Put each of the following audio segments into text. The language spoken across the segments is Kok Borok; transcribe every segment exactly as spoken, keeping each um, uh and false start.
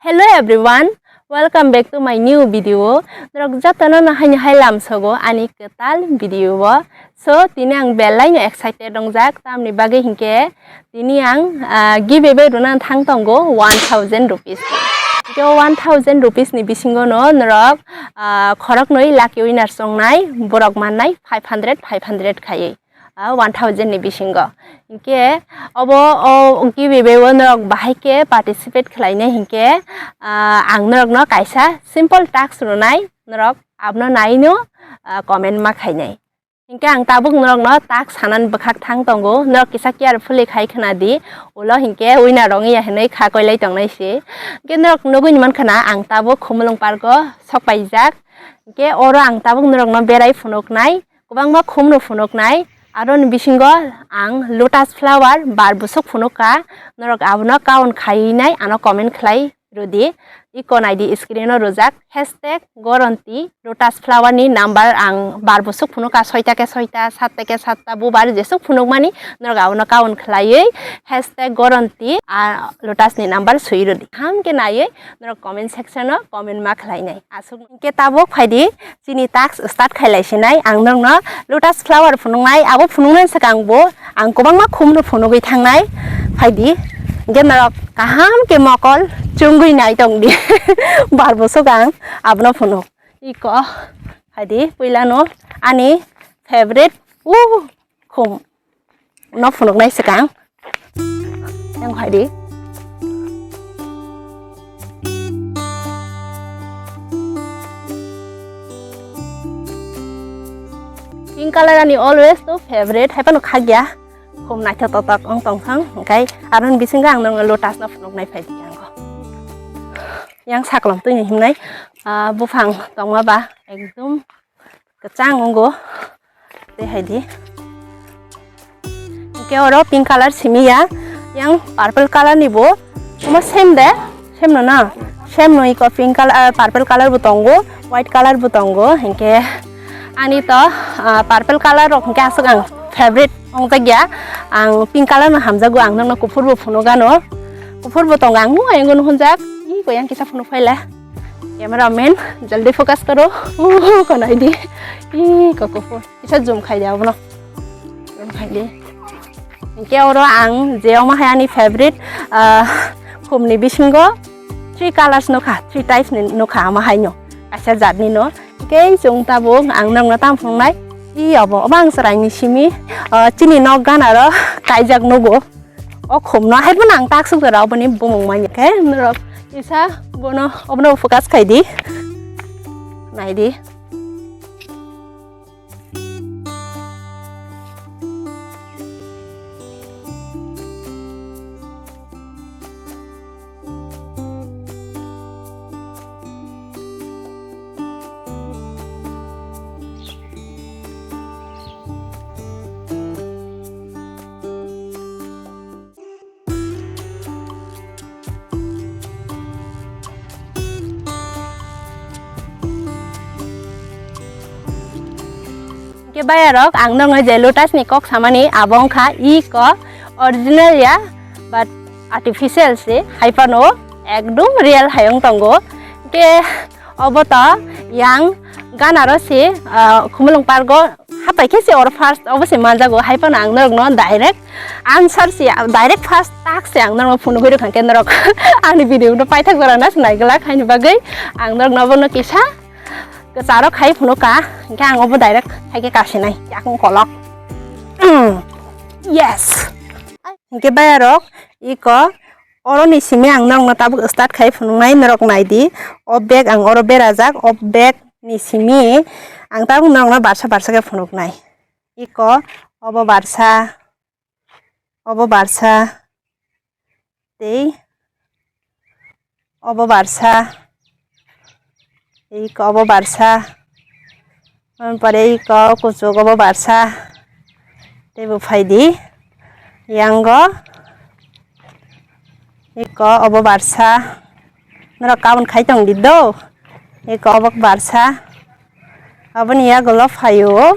Hello everyone, welcome back to my new video. Norok jotono no haino hai lamsogo ani kwtal video o. So tini ang belai no excited wngjak, tamni bagwi hinkhe tini ang, ah, giveaway rwna thang tongo one thousand rupees ni. Hinkhe o one thousand rupees ni bisingo no norok, ah, khoroknwi lucky winner songnai borok mannai five hundred, five hundred khaiwi. Ah, one thousand ni bisingo. Hinkhe obo o giveaway o norok bahai khe participate khlainai hinkhe, ah, ang norokno kaisa simple task rwnai, norok abono naino, ah, comment ma khainai. Hinkhe ang tabuk norokno task sanani bwkhak thang tongo, norok kisa carefully khai khna di, ulo hinkhe winner wng ya hinwi kha koilai tongnai se. Hinkhe norok nugwi ni mankha na ang tabuk Khumulwng park o sok paijak, hinkhe oro ang tabuk norokno berai phunuknai. Kwbangma khumno phunuknai, aroni bisingo ang lotus flower bar bwswk phunukha, norok abono kaun khaiwi nai ano comment khlai rwdi. Iko naidi screen o rwjak hashtag goronti lotus flower ni number ang bar bwswk phunukha, soita khe soita, satta khe satta, bubar jeswk phunukmani norok abono kaun khlaiwi hashtag goronti, ah, lotus ni number swi rwdi. Kaham khe naiwi norok comment section o comment ma khlainai. Aswk hinkhe tabuk phaidi. Chini task start khailai sinai, ang nokno lotus flower phunuknai, abo phunuknai swkang bo ang kwbangma khumno phunugwi thangnai. Phaidi, hinkhe norok kaham khe mokol chungwi nai tongdi. Bar bwswk ang abono phunuk. Iko, phaidi, puilano ani favorite, uh, khum. No phunuknai swkang. Yang hai di. Pink color ani always to favorite. Hai phano khagya. Khum naithok totok wng tongthang. Hingkai aroni bisingo ang nang lotus no phunuknai phai di ang. Yang saklam twi himnai, ah, buphang tongma ba ekdom kwchang wngo. Tei hai di. Hinkhe oro pink color simi ya. Yang purple color ni bo. Omo same de. Same no na. Same no iko pink color, ah, purple color bo tongo. White color bo tongo. Hinkhe ani to, ah, purple color rok hinkhe aswk ang favorite wngjak ya. Ang pink color no hamjago. Ang nokno kuphur bo phunuk gano. Kuphur bo tongo. Ang nung ayang no hunjak. Ih, koyang kisa phunuk phaila. Cameraman, jaldi focus karo. Uh, ko nai di. Ih, ko kuphur. Kisa zoom khai di abono. Zoom khai di. Hinkhe oro ang je omo hai ani favorite, ah, khumni bisingo three colors nukha, three types ni nukha omo hai no. Kaisa jat ni no. Hinkhe chwng tabuk ang nokno tamo phunuknai. Ih, obo, obo ang chwraini simi, ah, chini nok gana ro kaijak nugo. O khumno hai phano ang tak suk jora oboni bumung manya khe norok kisa bono obono focus khai di. Nai di. Hinkhe bayarok, ang nokno je lotus ni kok samani abo wngkha iko original ya, but artificial se, hai phano ekdum real hai wng tongo. Hinkhe obo to yang gana ro se, ah, Khumulwng park o hapai khe se oro first obo se manjago, hai phano ang norokno direct answer se, direct first tak se ang norokno phunugwi rwkha, hinkhe norok ani video no paithak jora na se naiglak, haini bagwi ang norokno obono kisa kwcharo khai phunukha, hinkhe ang obo direct hai khe kasinai yakung kolok. Mm. Yes. Hinkhe bayarok iko oroni simi ang norokno tabuk start khai phunuknai, norok nai di. O bag ang oro berajak, o bag ni simi ang tabuk norokno barsa barsa khe phunuknai. Iko obo barsa, obo barsa, tei obo barsa, iko obo barsa, pore iko kuchuk obo barsa, tei bo phai di, yango iko obo barsa, norok kaun khai tong di do, iko obo barsa, aboni yagulo phaio.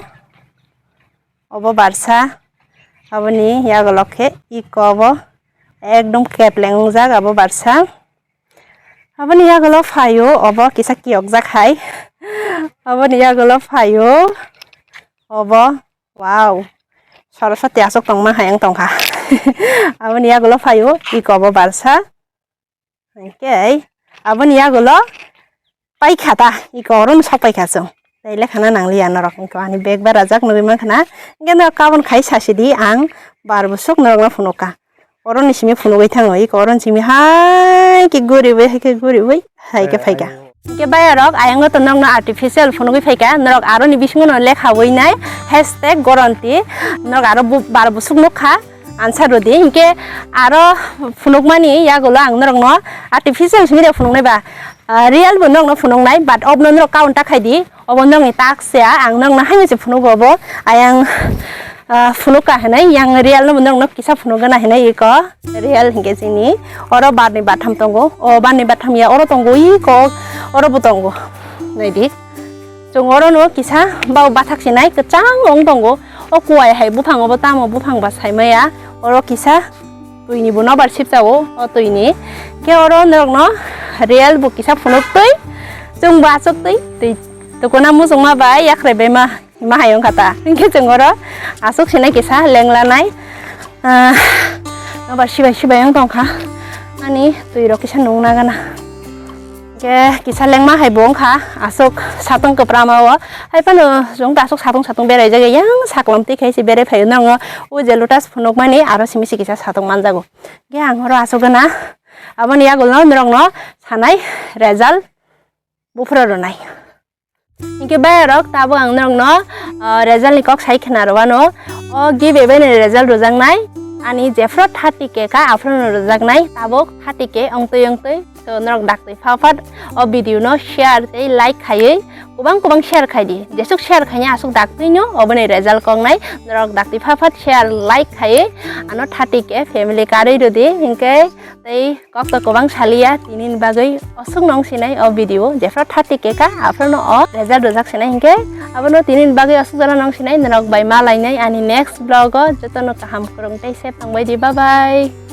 Obo barsa, aboni yagolo khe iko obo ekdom kepleng wngjak abo barsa. Aboni yagulo phaio, obo kisa kiyokjak hai. Aboni yagulo phaio, obo, wow. Soroswati aswk tongma hai wng tongkha. Aboni yagulo phaio, iko obo barsa. Hwnkhe, aboni yagulo paikha ta, iko oro no sok paikha chwng. Tei lekhana nangliya norok, hwnkhe ani bag berajak nugwi mankha na. Hwnkhe norok kabon khai sasidi, ang bar bwswk norokno phunukha. Oroni simi phunugwi thango, iko oroni simi hai khe guriwi, hai khe guriwi, hai khe phaikha. Hwnkhe bayarok, ayang to norokno artificial phunugwi phaikha, norok aroni bisingo no lekhawi nai, hashtag goronti, norok aro bu-, bar bwswk nukha, answer rwdi. Hwnkhe aro phunukmani yagulo ang norokno artificial simi de phunuknai ba, ah, real bo norokno phunuknai, but obno norok count ta khaidi. Obo nokni tak se, ang nokno haino se phunugo obo. Ayang, ah, phunukha hinwi, yang real no nokno kisa phunukgana hinwi iko. Real hinkhe chini oro barni batham tongo. O barni batham ya oro tongo, iko oro bo tongo. Naidi. Chwng oro no kisa bau bathak sinai kwchang wng tongo. O kuwai hai buphang obo tamo buphang ba saimaya. Oro kisa Twini bo nobar sipjago, o twini. Khe oro norokno real bo kisa phunuk twi, chwng bo aswk twi, twi tukuna muchungma bai yakhrai bai ma, ma hai wngkha ta. Hinkhe chwng oro aswk sinai kisa lenglanai, ah, nobar sibai sibai wng tongkha. Ani twi rok kisa nung nagana. Khe kisa lengma hai bo wngkha, aswk satung kwprama o. Hai phano chwng ta aswk satung satung berai jagwi yang saklam twi khai se berai phaio. Norokno o je lotus phunukmani aro simi se kisa satung manjago. Khe ang oro aswk gana aboni yagulo norokno sanai result buphuru rwnai. Hinkhe bayarok tabuk ang norokno, ah, result ni kok sai khna rwano. O giveaway ni result rwjaknai ani jephru thirty K kha aphruno rwjaknai tabuk thirty K wngtwi wngtwi. To norok daktwi pha phat o video no share tei like khaiwi kwbang kwbang share khai di. Jesuk share khaina aswk daktwi no oboni result koknai. Norok daktwi pha phat share like khaiwi ano thirty K family karwi rwdi hinkhe tei kok to kwbang saliya tini ni bagwi aswk nong sinai o video jephru thirty K kha aphruno o result rwjak sinai hinkhe abono tini ni bagwi aswk jora nong sinai. Norok bai ma lainai ani next vlog o. Jotono kaham kwrwng tei safe tongbai di, bye bye.